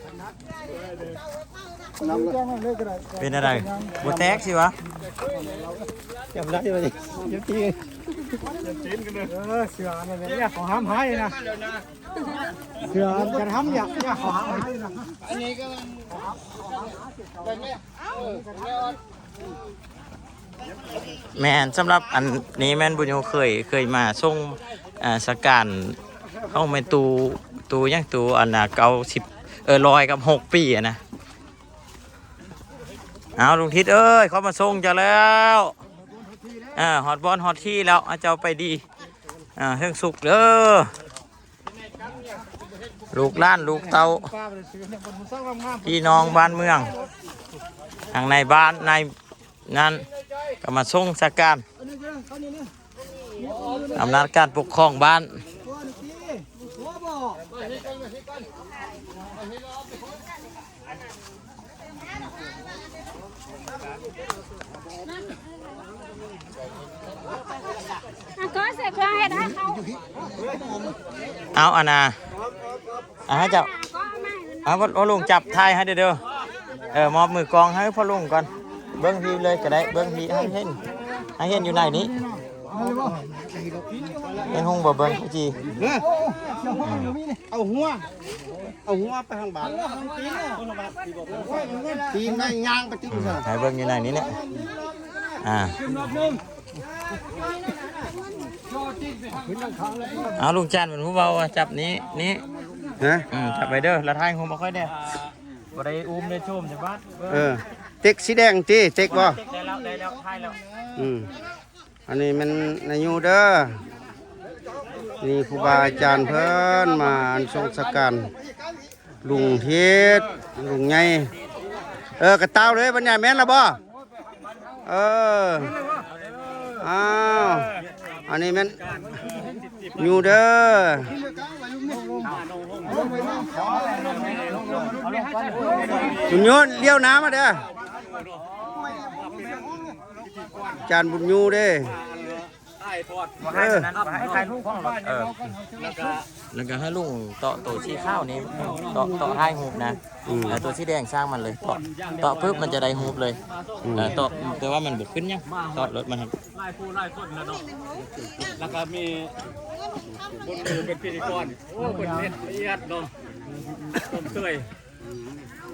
ເປັນຈັ່ງໃດ? ບໍ່ແຕກຊິວະ? ຈຳໄດ້ບໍ່ນີ້? ຍັງຕີ ເອີ ເສືອນັ້ນແຫຼະ ຢ່າເຂົາຫ້າມໃຫ້ນະ ເສືອກັນຫ້າມ ຢ່າ ຢ່າເຂົາຫ້າມໃຫ້ນະ. ແມ່ນ ສຳລັບອັນນີ້ແມ່ນບຸນຍູເຄີຍ ເຄີຍມາສົ່ງ ເອີ ສະການ ເອົາແມ່ນຕູ້ ຕູ້ຫຍັງ ຕູ້ອັນນ່າ ເກົ້າສິບ ເອີ ຮ້ອຍກັບຫົກປີຫັ້ນນະ. ເອົາ ລຸງທິດເອີຍ ເຂົາມາສົ່ງເຈົ້າແລ້ວ ເອີ ຮອດບ່ອນຮອດທີ່ແລ້ວ ເອົາ ເຈົ້າໄປດີ ເອີ ເທິງສຸກເດີ. ລູກຫຼານລູກເຕົ້າ ພີ່ນ້ອງບ້ານເມືອງ ທັງໃນບ້ານໃນນັ້ນ ກໍມາສົ່ງສະການ ອຳນາດການປົກຄອງບ້ານ. ເອົາ ອັນນ່າ ອ່າ ໃຫ້ເຈົ້າ ເອົາ ພໍ່ລຸງຈັບຖ່າຍໃຫ້ເດີ ເອີ ມອບມືກ້ອງໃຫ້ພໍ່ລຸງກ່ອນ ເບິ່ງພີ້ເລີຍກໍໄດ້ ເບິ່ງພີ້ ໃຫ້ເຫັນ ໃຫ້ເຫັນຢູ່ໃນນີ້ ເຫັນຮຸ່ງບໍ່ ເບິ່ງເຂົາຈີ່ ເອົາຫົວ ເອົາຫົວໄປທາງບ້ານ ຕີນໄດ້ຍ່າງໄປຕິດ ໃຫ້ເບິ່ງຢູ່ໃນນີ້ແຫຼະ ອ່າ ເອົາ ລຸງຈັນເປັນຜູ້ເວົ້າວ່າ ຈັບນີ້ ນີ້ ຮະ ອືມ ຈັບໄວ້ເດີ ລະຖ່າຍຮູບມາຄ່ອຍແດ່ ບໍ່ໄດ້ອຸ້ມໄດ້ໂຈມຈັກບາດ ເອີ ເຕັກສີແດງຕິ ເຕັກບໍ່? ເຕັກໄດ້ແລ້ວ ໄດ້ແລ້ວ ຖ່າຍແລ້ວ ອືມ. ອັນນີ້ແມ່ນນາຍຢູ່ເດີ ນີ້ຄູບາອາຈານເພິ່ນມາອັນຊົງສະການ ລຸງເທດ ລຸງໃຫຍ່ ເອີ ກະຕ່າວເລີຍ ບັນຍາແມ່ນລະບໍ່? ເອີ ອ້າວ ອັນນີ້ແມ່ນຢູ່ເດີ ບຸນຍູ ລ້ຽວໜ້າມາເດີ. ຈານບຸນຍູເດ້ ເອີ ແລ້ວກໍໃຫ້ລຸງເຕາະໂຕສີຂາວນີ້ ເຕາະ ເຕາະຖ່າຍຮູບນະ ອືມ ເອີ ໂຕສີແດງຊ່າງມັນເລີຍ ເຕາະ ເຕາະປຶບມັນຈະໄດ້ຮູບເລີຍ ອືມ ເອີ ເຕາະ ແຕ່ວ່າມັນບໍ່ຂຶ້ນຫຍັງ ເຕາະລົດມັນ ຫຼາຍຜູ້ຫຼາຍຄົນແລ້ວເນາະ ແລ້ວກໍມີບຸນຍູເປັນພິທີກອນ ໂອ້ ເພິ່ນເຮັດລະອຽດເນາະ ຕົ້ນເຕີຍ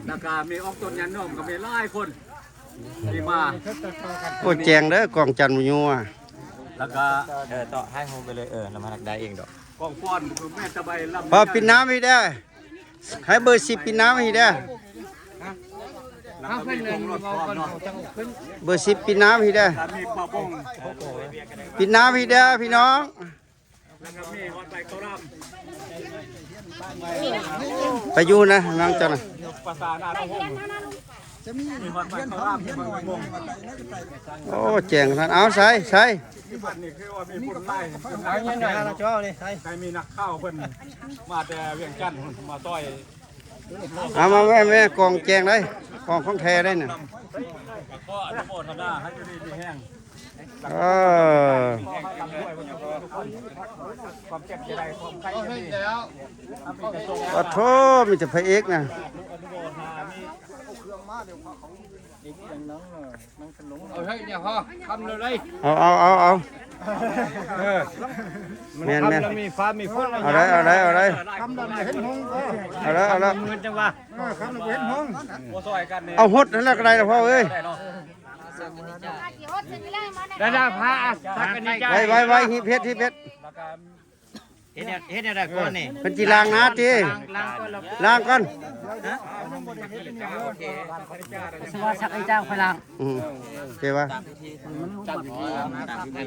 ແລ້ວກໍມີອອກຕົນຍາດໂຍມກໍມີຫຼາຍຄົນ ທີ່ມາ ໂອ້ ແຈ້ງເດີ ກ້ອງຈັນບໍ່ຢູ່ອະ ແລ້ວກໍ ເອີ ເຕາະຖ່າຍຮູບໄປເລີຍ ເອີ ລະມາຮັກໄດ້ເອງດອກ ກ້ອງຟ້ອນແມ່ນຕະໄບລຳ ພໍປິດນ້ຳອີກເດີ ໃຫ້ເບີສິບປິດນ້ຳອີກເດີ ເບີສິບປິດນ້ຳອີກເດີ ປິດນ້ຳອີກເດີພີ່ນ້ອງ. ໄປຢູ່ນະນາງເຈົ້ານະ ໂອ້ ແຈ້ງຂະໜາດ ເອົາ ໃສ່ ໃສ່ ໃຫ້ມີນັກຂ່າວເພິ່ນມາແຕ່ວຽງຈັນ ມາຊ່ອຍ ເອົາມາແມ່ ແມ່ ກ້ອງແຈ້ງໄດ໋ ກ້ອງຂອງແທ້ໄດ໋ນະ ກໍອະນຸໂມທະນາໃຫ້ຢູ່ດີມີແຮງ ເອີ ຄວາມເຈັບຈະໄດ້ ຄວາມໄຂ້ຈະມີ ປະໂທ ມີແຕ່ພະເອກນະ. ເອົາເຮີ້ຍ ເອົາ ເອົາ ເອົາ ເອົາ ເອີ ແມ່ນໆ ແມ່ນ ແມ່ນ ແມ່ນ ແມ່ນ ແມ່ນ ເອົາເລີຍ ເອົາເລີຍ ເອົາເລີຍ ເອົາເລີຍ ເອົາເລີຍ ເອົາເລີຍ ເອີ ເອົາຫົດຫັ້ນລະກໍໄດ້ລະພໍ່ເອີຍ ໄດ້ລະ ພະ ໄວໆ ຮີບເຮັດ ຮີບເຮັດ. ເຮັດແນວ ເຮັດແນວໃດກ່ອນນີ້ ເພິ່ນຊິລ້າງໜ້າຕິ ລ້າງ ລ້າງກ່ອນ ລ້າງກ່ອນ ຮະ ໂອເຄ ສະວ່າຊັກໄອ້ຈ້າງຄ່ອຍລ້າງ ອືມ ໂອເຄວ່າ ຕາມຮີ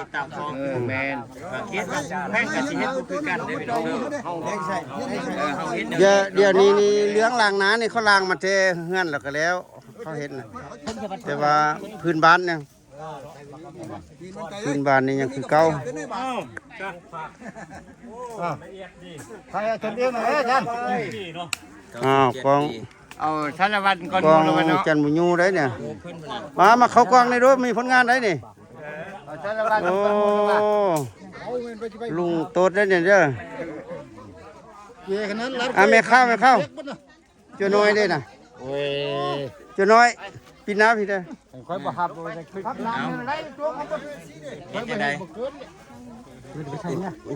ດຕາມຄອງ ເອີ ແມ່ນ ເຂດແຂວງກໍຊິເຮັດບໍ່ຄືກັນເດ້ພີ່ນ້ອງເດີ ດຽວນີ້ນີ້ເລື່ອງລ້າງໜ້ານີ້ເຂົາລ້າງມາແຕ່ເຮືອນແລ້ວກໍແລ້ວ ເຂົາເຮັດນະ ແຕ່ວ່າພື້ນບ້ານຍັງ ພື້ນບ້ານນີ້ຍັງຄືເກົ່າ ອ້າວ ຖ່າຍເອົາຕົນເອງນະເອີຍ ອາຈານ ອ້າວ ກ້ອງ ເອົາສາລະວັດກ່ອນ ກ້ອງ ໝູ່ແລ້ວເນາະ ຈັນບຸນຍູໄດ໋ເນຍ ມາ ມາເຂົ້າກ້ອງນີ້ດູ ມີຜົນງານໄດ໋ນີ້ ເອົາສາລະວັດ ໂອ້ ລຸງໂຕດໄດ໋ເນຍເດີ ອາ ແມ່ຄ້າ ແມ່ຄ້າ ເກັບໝົດນະ. ຈົວນ້ອຍເດ້ນະ ໂອ້ຍ ຈົວນ້ອຍ ປິດໜ້າພີ້ເດີ ຂ້ອຍບໍ່ຮັບ ເອົາ ເຮັດຈັ່ງໃດ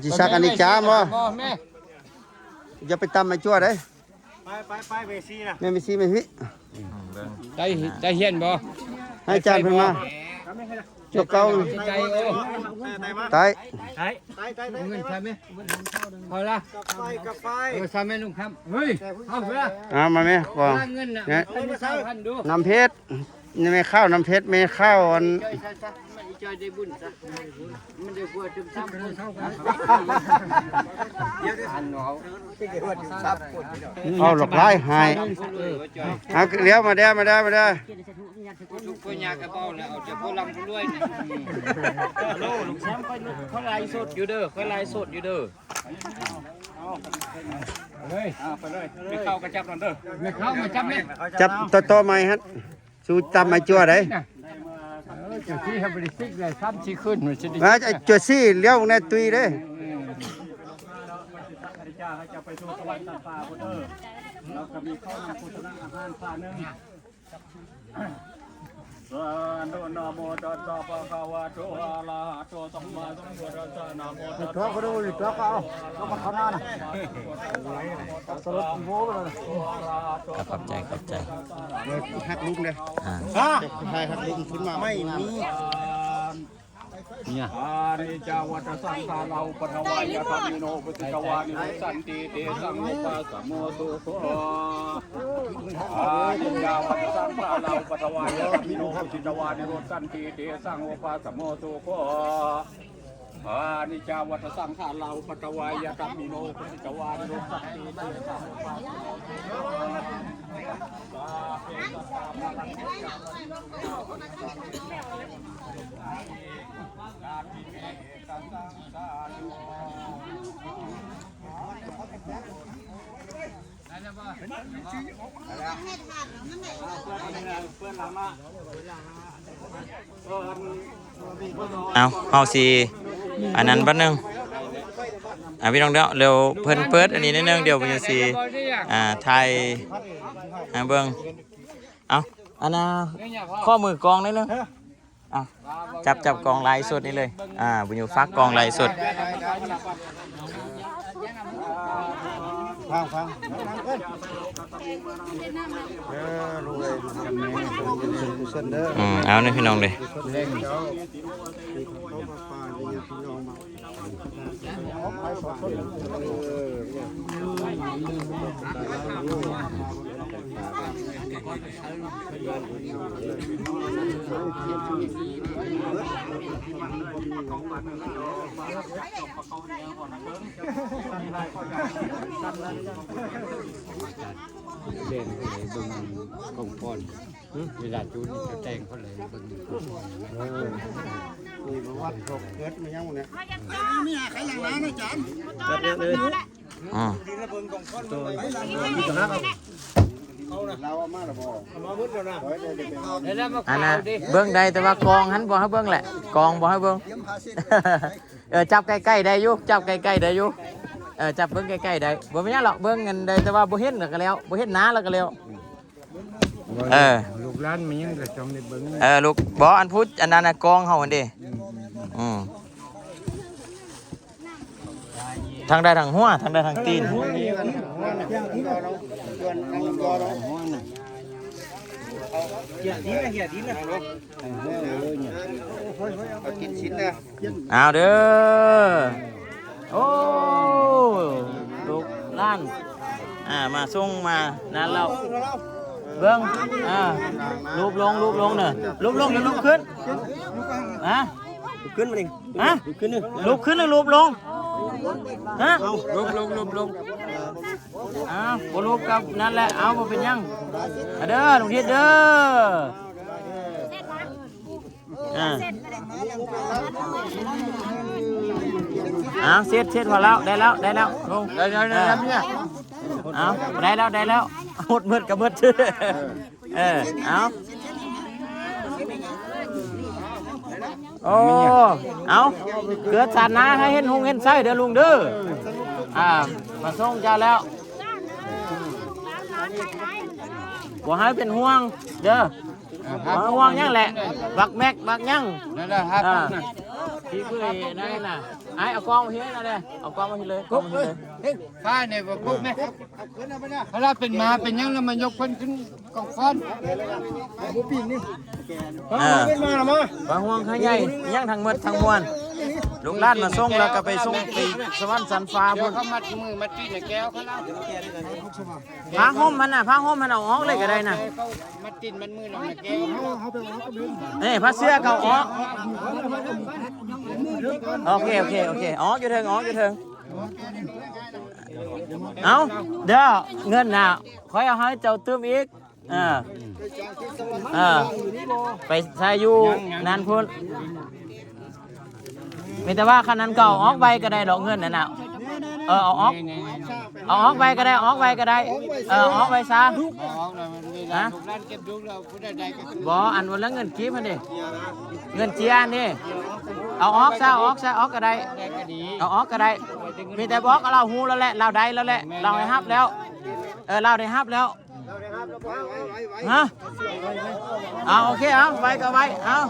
ຊິສັກອັນນີ້ຈ້າບໍ່ ບໍ່ແມ່ ຢ່າໄປຕຳໃຫ້ຈົວເດ້ ໄປ ໄປ ໄປ ເມຊີນະ ແມ່ນເມຊີ ແມ່ນພີ້ ໄດ້ ໄດ້ຮຽນບໍ່ ໃຫ້ອາຈານເພິ່ນມາ ຕົວເກົ່າ ໃຈ ຕາຍ ເງິນໃສ່ແມ່ ພໍລະ ເອີ ໃສ່ແມ່ລຸງຄຳ ເຮີ້ຍ ເອົາເທື່ອ ເອົາມາແມ່ ກອງ ເງິນນະ ນຳເພັດ ນີ້ແມ່ຂາວ ນຳເພັດ ແມ່ຂາວ ອັນ ເອົາຫຼອກຫຼາຍໃຫ້ ເອົາ ລຽວມາເດີ ມາເດີ ມາເດີ ທຸກຄົນຍາກະເບົາແລ້ວ ເອົາແຕ່ຜູ້ລ່ຳຜູ້ລວຍນີ້ ໂລ ລຸງແຊມ ຂ້ອຍ ຂ້ອຍໄລສົດຢູ່ເດີ ຂ້ອຍໄລສົດຢູ່ເດີ ເອົາ ເອົາເລີຍ ເອົາໄປເລີຍ ໄປເຂົ້າກະຈັບນັ້ນເດີ ໄປເຂົ້າມາຈັບເລີຍ ຈັບຕໍ່ໆ ໃໝ່ຫັ້ນ ສູ້ຕຳໃຫ້ຈົວໄດ໋ ເອີ ຈົວຊີ້ເຮົາບໍ່ໄດ້ຊິກເລີຍ ຊ້ຳຊິຂຶ້ນ ມັນຊິໄດ້ ວ່າຈົວຊີ້ ລຽວແນ່ຕຸ້ຍເດ້ ເຈົ້າໄປສູ່ສະຫວັນຊັ້ນຟ້າພຸ້ນເດີ ແລ້ວກະມີເຂົ້ານຳໂພຊະນາອາຫານພາໜຶ່ງ ສາທຸ ນະໂມຕັດສະ ພະຄະວະໂຕ ອະລະຫະໂຕ ສຳມາສຳພຸດທັດສະ ນະໂມຕັດສະ ໃຫ້ຕົວະກໍໄດ້ ຕົວະກໍເອົາ ຕົວະກໍເຂົ້າໜ້ານະ ສະຫຼຸດໂມເລີຍ ຂອບໃຈ ຂອບໃຈ ເອີ ຮັກລຸງເດ້ ອ່າ ເຈົ້າໃຫ້ຮັກລຸງຂຶ້ນມາ ໄມ່ມີ ອະນິດຈາວັດຕະສັງຂາລາ ອຸປະທະວາຍະທຳມິໂນ ປຸດສິຕະວາ ນິໂຣດສັນຕິ ເຕສັງ ອຸປະສະໂມ ສຸໂຂ ອະນິດຈາວັດຕະສັງຂາລາ ອຸປະທະວາຍະທຳມິໂນ ປຸດສິຕະວາ ນິໂຣດສັນຕິ ເຕສັງ ອຸປະສະໂມ ສຸໂຂ ອະນິດຈາວັດຕະສັງຂາລາ ອຸປະທະວາຍະທຳມິໂນ ປຸດສິຕະວາ ນິໂຣດສັນຕິ ເຕສັງ ອຸປະສະໂມ ສຸໂຂ ເອົາ ເຮົາຊິ ອັນນັ້ນບັດໜຶ່ງ ອ່າ ພີ່ນ້ອງເດີ ດຽວເພິ່ນເປີດອັນນີ້ໜ້ອຍໜຶ່ງ ດຽວເພິ່ນຊິ ອ່າ ຖ່າຍໃຫ້ເບິ່ງ ເອົາ ອັນນ່າ ຂໍມືກອງໜ້ອຍໜຶ່ງ. ເອົາ ຈັບ ຈັບກອງໄລສົດນີ້ເລີຍ ອ່າ ບຸນຢູ່ຝາກກອງໄລສົດ ຟັງ ຟັງ ເດີ ລຸງເອີຍ ບຸນກຸສົນເດີ ອືມ ເອົາເດີພີ່ນ້ອງເດີ ແດງເພິ່ນເລີຍເບິ່ງກອງຟອນ ເວລາຈູດນີ້ຈະແດງເພິ່ນເລີຍເບິ່ງ ເອີ ມີປະຫວັດເກີດມາຫຍັງນີ້ ມີຫາໃຄຫຼັງນານອາຈານ ອືມ ອັນນ່າ ເບິ່ງໄດ້ແຕ່ວ່າກອງຫັ້ນບໍ່ໃຫ້ເບິ່ງແຫຼະ ກອງບໍ່ໃຫ້ເບິ່ງ ເອີ ຈັບໃກ້ໆໄດ້ຢູ່ ຈັບໃກ້ໆໄດ້ຢູ່ ເອີ ຈັບເບິ່ງໃກ້ໆໄດ້ ບໍ່ມີຫຍັງດອກ ເບິ່ງອັນໃດ ແຕ່ວ່າບໍ່ເຫັນລະກະແລ້ວ ບໍ່ເຫັນໜ້າລະກະແລ້ວ ເອີ ລູກຫຼານມີຫຍັງກະຕ້ອງໄດ້ເບິ່ງ ເອີ ລູກ ບໍ່ ອັນພຸດ ອັນນັ້ນນະ ກອງເຮົາຫັ້ນເດ ອືມ ອືມ. ທັງໄດ້ທັງຫົວ ທັງໄດ້ທັງຕີນ ເອົາເດີ ໂອ້ ລູກຫຼານ ອ່າ ມາສົ່ງມານັ້ນແລ້ວ ເບິ່ງ ອ່າ ລູບລົງ ລູບລົງເດີ ລູບລົງ ລູບຂຶ້ນ ຮະ ລຸກຂຶ້ນມານີ້ ຮະ ລຸກຂຶ້ນ ລຸກຂຶ້ນຫຼືລູບລົງ ຮະ ລຸກລົງ ລຸກລົງ ອ້າວ ບໍ່ລຸກກໍນັ້ນແຫຼະ ເອົາ ບໍ່ເປັນຫຍັງ ມາເດີ ລຸງທິດເດີ ອ່າ ອ້າວ ເຊັດ ເຊັດ ພໍແລ້ວ ໄດ້ແລ້ວ ໄດ້ແລ້ວ ລົງ ໄດ້ແລ້ວ ໄດ້ແລ້ວ ເອີ ເອົາ ໄດ້ແລ້ວ ໄດ້ແລ້ວ ຫົດໝົດກໍໝົດ ເອີ ເອົາ ໂອ້ ເອົາ ເກີດຊາດໜ້າໃຫ້ເຫັນຮຸ່ງເຫັນໄຊເດີລຸງເດີ ອ່າ ມາສົ່ງເຈົ້າແລ້ວ ບໍ່ໃຫ້ເປັນຫ່ວງເດີ ບໍ່ໃຫ້ຫ່ວງຫຍັງແຫຼະ ບັກແມັກ ບັກຫຍັງ ນັ້ນແຫຼະ ອ່າ ທີ່ເພິ່ນນັ້ນນະ ອ້າຍ ເອົາກ້ອງມາພີ້ນະເດີ ເອົາກ້ອງມາພີ້ເລີຍ ກ້ອງມາພີ້ເລີຍ ຟ້ານີ້ບໍ່ປຸກແມ່ ເວລາເປັນໝາເປັນຫຍັງແລ້ວມາຍົກເພິ່ນຂຶ້ນກອງຟອນ ບໍ່ປີນນີ້ ເອີ ມາ ມາ ມາ ບໍ່ຫ່ວງໃຫ້ໃຫຍ່ ຍັງທັງໝົດທັງມວນ ລູກຫຼານມາສົ່ງ ແລ້ວກໍໄປສົ່ງໄປສະຫວັນຊັ້ນຟ້າພຸ້ນ ເຂົາມັດມືມັດຕີນໃຫ້ແກ້ວເຂົາລະ ຜ້າຫົ່ມຫັ້ນນະ ຜ້າຫົ່ມຫັ້ນເອົາອອກເລີຍກໍໄດ້ນະ ມັດຕີນມັດມືນຳໃຫ້ແກ້ວ ເອີ ຜ້າເສື້ອກໍເອົາອອກ ໂອເຄ ໂອເຄ ໂອເຄ ອອກຢູ່ເທິງ ອອກຢູ່ເທິງ ເອົາ ດຽວເງິນນະ ຂ້ອຍເອົາໃຫ້ເຈົ້າຕື່ມອີກ ເອີ ເອີ ໄປໃຊ້ຢູ່ນັ້ນພຸ້ນ ມີແຕ່ວ່າຄັນນັ້ນກໍເອົາອອກໄວ້ກໍໄດ້ດອກ ເງິນນັ້ນນະ ເອີ ເອົາອອກ ເອົາອອກໄວ້ກໍໄດ້ ເອົາອອກໄວ້ກໍໄດ້ ເອີ ເອົາອອກໄວ້ຊະ ຮະ ບໍ່ ອັນວ່າເລື່ອງເງິນກີບຫັ້ນເດ ເງິນເຈຍຫັ້ນເດ ເອົາອອກຊະ ເອົາອອກຊະ ອອກກໍໄດ້ ເອົາອອກກໍໄດ້ ມີແຕ່ບອກ ລາວຮູ້ແລ້ວແຫຼະ ລາວໄດ້ແລ້ວແຫຼະ ລາວໄດ້ຮັບແລ້ວ ເອີ ລາວໄດ້ຮັບແລ້ວ ຮະ ເອົາ ໂອເຄ ເອົາ ໄວ້ກໍໄວ້ ເອົາ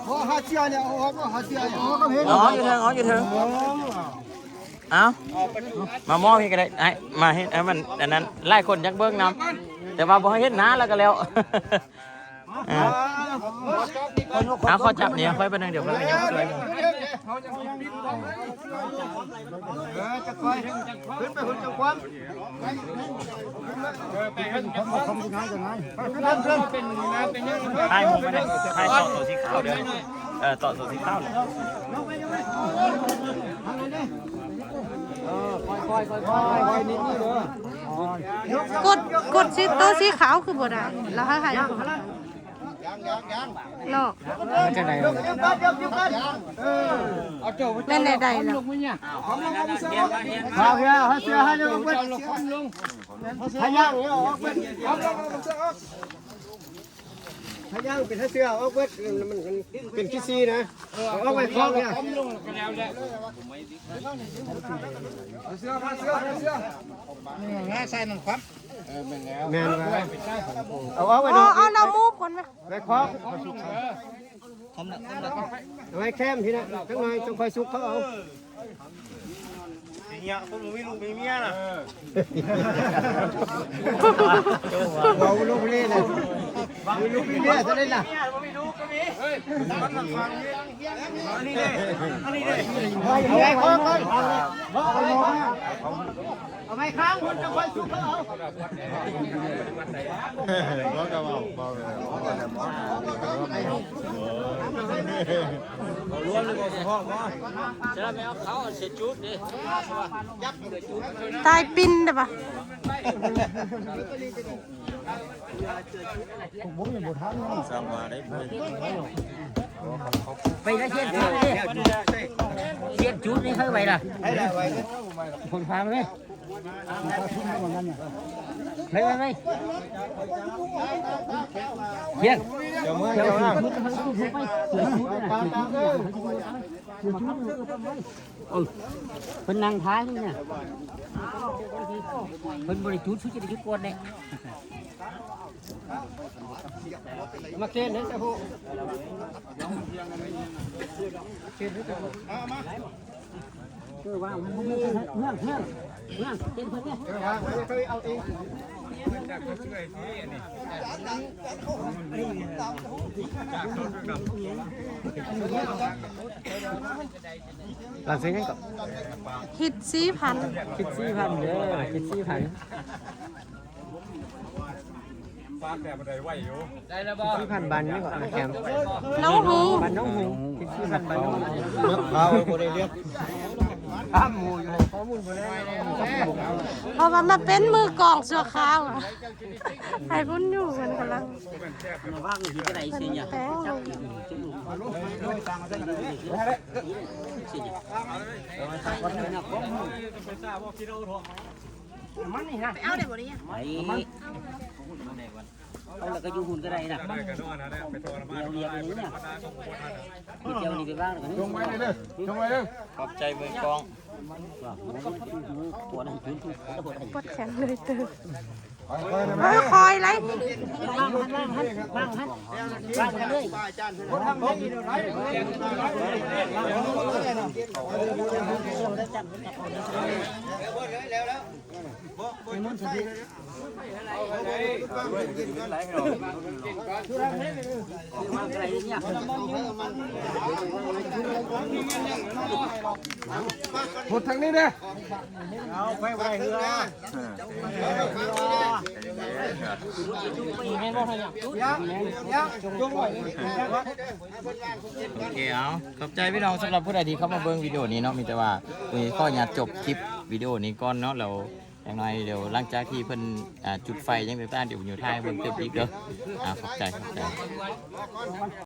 ບໍ່ ຫ້າເຊຍນີ້ ເອົາອອກ ຫ້າເຊຍນີ້ ເອົາອອກກໍເຫັນ ເອົາ ຢູ່ເທິງ ເອົາ ຢູ່ເທິງ ເອົາ ມາມອບໃຫ້ກໍໄດ້ ໃຫ້ ມາເຮັດໃຫ້ມັນ ອັນນັ້ນ ຫຼາຍຄົນຢາກເບິ່ງນຳ ແຕ່ວ່າບໍ່ໃຫ້ເຫັນໜ້າແລ້ວກໍແລ້ວ ເອີ ເອົາ ຂໍຈັບນີ້ ຄ່ອຍໄປໜຶ່ງ ດຽວຂ້ອຍໄປຍົກຊ່ວຍ ເອີ ຈະຄ່ອຍ ຂຶ້ນໄປພຸ້ນ ຈັງຄວາມ ຖ່າຍຮູບໄວ້ນະ ຖ່າຍຕອກໂຕສີຂາວເດີ ເອີ ຕອກໂຕສີຂາວເດີ ກົດ ກົດຊິໂຕສີຂາວຄືບໍ່ໄດ້ ລະໃຫ້ ເນາະ ມັນຈັ່ງໃດວະ ແມ່ນໄດ້ລະ ເອົາເສື້ອ ເອົາເສື້ອໃຫ້ເອົາເບິດ ພະຍາງເອົາອອກເບິດ ພະຍາງເປັນເສື້ອເອົາອອກເບິດ ມັນ ມັນເປັນຂີ້ຊີ້ນະ ເອົາອອກໄວ້ຄອກເນຍ ເອົາເສື້ອ ເອົາເສື້ອ ເອົາເສື້ອ ໃສ່ນັ້ນຄວັບ ເອີ ແມ່ນແລ້ວ ແມ່ນວ່າ ເອົາອອກໄວ້ ເອົາ ເອົາ ເອົາໝູບກ່ອນແມະ ໄວ້ຄອກ ເອົາໄວ້ແຄມພີ້ນະ ຈັກໜ່ອຍຈັ່ງຄ່ອຍສຸກເຂົາເອົາ ເອີ ເວົ້າລູກເລີຍນະ ມີລູກມີເມຍຊະເດ້ນະ ເອົາໄວ້ຄອກກ່ອນ ເອົາໄວ້ຄອກກ່ອນ ເອົາໄວ້ ເອົາໄວ້ຄ້າງພຸ້ນ ຈັ່ງຄ່ອຍສຸກເຂົາເອົາ ຕາຍປິ່ນໄດ້ປະ? ໄປລະ ຂຽນຈຸດເດ້ ຂຽນຈຸດນີ້ ໃຜໄປລະ ຄົນພາມເດ້ ໄປ ໄປ ໄປ ຂຽນ ເຈົ້າເມືອງ ເຈົ້າເມືອງ ເອີ ເພິ່ນນັ່ງຖ້າຢູ່ນີ້ ເພິ່ນບໍ່ໄດ້ຈຸດ ສຸດຈະໄດ້ຈຸດກ່ອນແຫຼະ ມາເຄນໃຫ້ຊະໂພ ເອີ ວ່າງ ເມືອງ ເມືອງ ເມືອງ ເຕັມເພິ່ນເດ້ ເອີ ວ່າງ ເອົາເອງ ຫຼັງເຊິ່ງຫຍັງກໍ ຄິດສີ່ພັນ ຄິດສີ່ພັນເດີ ຄິດສີ່ພັນ ບ້ານແຕ່ບໍ່ໄດ້ໄວຢູ່ ໄດ້ແລ້ວບໍ່? ສີ່ພັນບາດນີ້ກໍແຄມ ໜອງຫູ ບ້ານໜອງຫູ ສີ່ພັນ ບ້ານໜອງຫູ ເລືອກເຂົາບໍ່ໄດ້ເລືອກ ຖາມໝູ່ຢູ່ ຂໍ້ມູນບໍ່ໄດ້ ເພາະວ່າມາເປັນມືກອງຊົ່ວຄາວ ໃຫ້ເພິ່ນຢູ່ ເພິ່ນກຳລັງ ມາວາງຢູ່ທີ່ໃດຊິຍາ ແຕ່ງ ມັນນີ້ນະ ໄປເອົາໄດ້ບໍ່ນີ້? ໄປ ເອົາແລ້ວກໍຢູ່ຮຸ່ນກໍໄດ້ນະ ດຽວລຽກອັນນີ້ນະ ດຽວນີ້ໄປວາງແລ້ວກໍ ຈົ່ງໄວ້ເດີ ຈົ່ງໄວ້ເດີ ຂອບໃຈເບິ່ງກ້ອງ ປວດແຂນເມື່ອຍເຕີບ ຄ່ອຍໆນະແມ່ ຄ່ອຍໆໄຫຼ ວາງຫັ້ນ ວາງຫັ້ນ ວາງຫັ້ນ ວາງຫັ້ນເລີຍ ພຸດທາງນີ້ເດີ ເອົາໄປໄວ້ເຮືອ ໂອເຄ ເອົາ ຂອບໃຈພີ່ນ້ອງ ສຳລັບຜູ້ໃດທີ່ເຂົ້າມາເບິ່ງວິດີໂອນີ້ເນາະ ມີແຕ່ວ່າ ມື້ນີ້ຂໍອະນຸຍາດຈົບຄລິບວິດີໂອນີ້ກ່ອນເນາະ ແລ້ວ ຢ່າງໜ້ອຍດຽວຫຼັງຈາກທີ່ເພິ່ນ ອ່າ ຈຸດໄຟຫຍັງຕ່າງໆ ດຽວຢູ່ທ້າຍເບິ່ງເຕີບອີກເດີ ອ່າ ຂອບໃຈ ຂອບໃຈ.